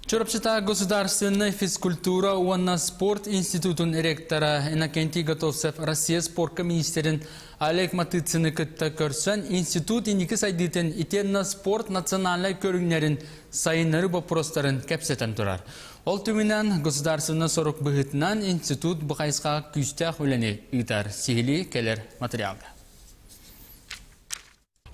Чурапчытааҕы государственнай физкультура уонна спорт институтун ректора Иннокентий Готовцев Россия спорка министрин Олег Матыцины кытта көрсөн институт инники сайдыытын итиэннэ спорт национальнай көрүҥнэрин сайыннарыы боппуруостарын кэпсэтэн турар. Ол түмүнэн государственнай сорук быһыытынан институт бу хайысхаҕа күүстээх үлэни ыытар. Сиһилии кэлэр материалга.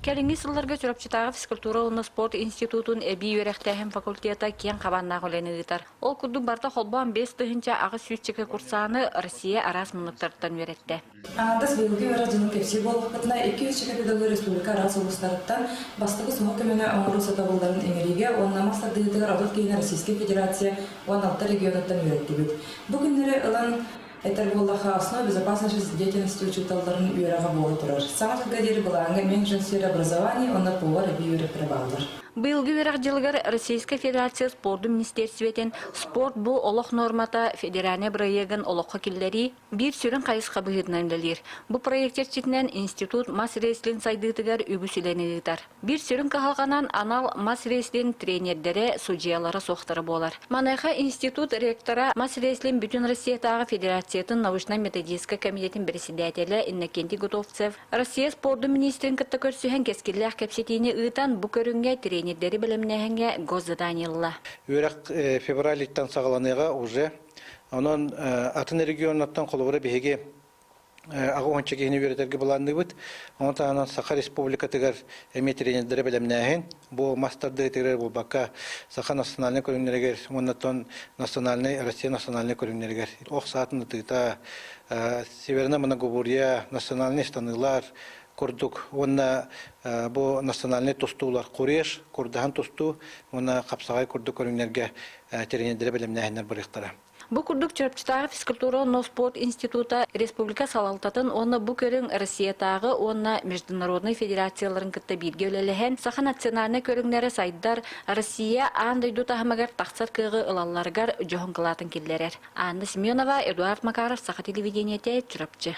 Кэлиҥҥи сылларга Чурапчытааҕы физкультура уонна спорт институтун эбии үөрэхтээһин факультета киэҥ хабааннаах үлэни ыытар. Ол курдук барыта холбоон 5800 чеке курсааны Россия араас муннуктарыттан үөрэттэ. Аҥаардас быйылгы үөрэх дьылын кэпсиир буоллахпытына, 200 чеке педагог республика араас улуустарыттан бастакы суһал көмөнү оҥоруу сатабылларын иҥэриигэ уонна мас тардыһыытыгар 30 киһини Российскай Федерация 16 регионуттан үөрэттибит. Бу күннэри ылан Этэр буоллахха, основа безопасной жизнедеятельности учууталларын үөрэҕэ буола турар. Саҥа дьылга диэри былааҥҥа меньшин сфера образования уонна повар эбии үөрэхтэрэ бааллар. Быйылгы үөрэх дьылыгар Российскай Федерация спордун министиэристибэтин «Спорт бу олох нуормата» федеральнай бырайыагын олоххо киллэрии биир сүрүн хайысха быһыытынан үлэлиир. Бу проект чэрчитинэн институт мас-рестлинг сайдыытыгар үгүс үлэни ыытар. Биир сүрүн кыһалҕанан анал мас-рестлинг тренердэрэ, судьуйалара суохтара буолар. Маныаха институт ректора мас-рестлинг Бүтүн Россиятааҕы федерациятын научнай-методическай комитетын председателэ Иннокентий Готовцев Россия спордун министрин кытта көрсүһэн кэскиллээх кэпсэтиини ыытан, бу көрүҥҥэ тренердэри бэлэмнээһиҥҥэ госзадание ылла. Үөрэх февраль ыйтан саҕаланыаҕа уже. Онон атын регионнартан холобура биһиги аҕа уонча киһини үөрэтэргэ былаанныыбыт. Ону таһынан Саха Республикатыгар эмиэ тренердэри бэлэмнээһин, бу мас тардыытыгар буолбакка, саха национальнай көрүҥнэригэр уонна национальнай Россия национальнай көрүҥнэригэр ох саатын ытыыта, Северная Многоборье, национальнай станыылар курдук уонна бу национальнай тустуулар куреш, курдаһан тустуу уонна хапсаҕай курдук көрүҥнэргэ тренердэри бэлэмнээһиннэр барыахтара. Бу курдук Чурапчытааҕы физкультура уонна спорт института республика салалтатын уонна бу көрүҥ Россиятааҕы уонна международнай федерацияларын кытта бииргэ үлэлэһэн, саха национальнай көрүҥнэрэ сайдар, Россия аан дойду таһымыгар тахсар кыаҕы ылалларыгар дьоһун кылаатын киллэрэр. Анна Семенова, Эдуард Макаров, Саха телевидениетэ, Чурапчы.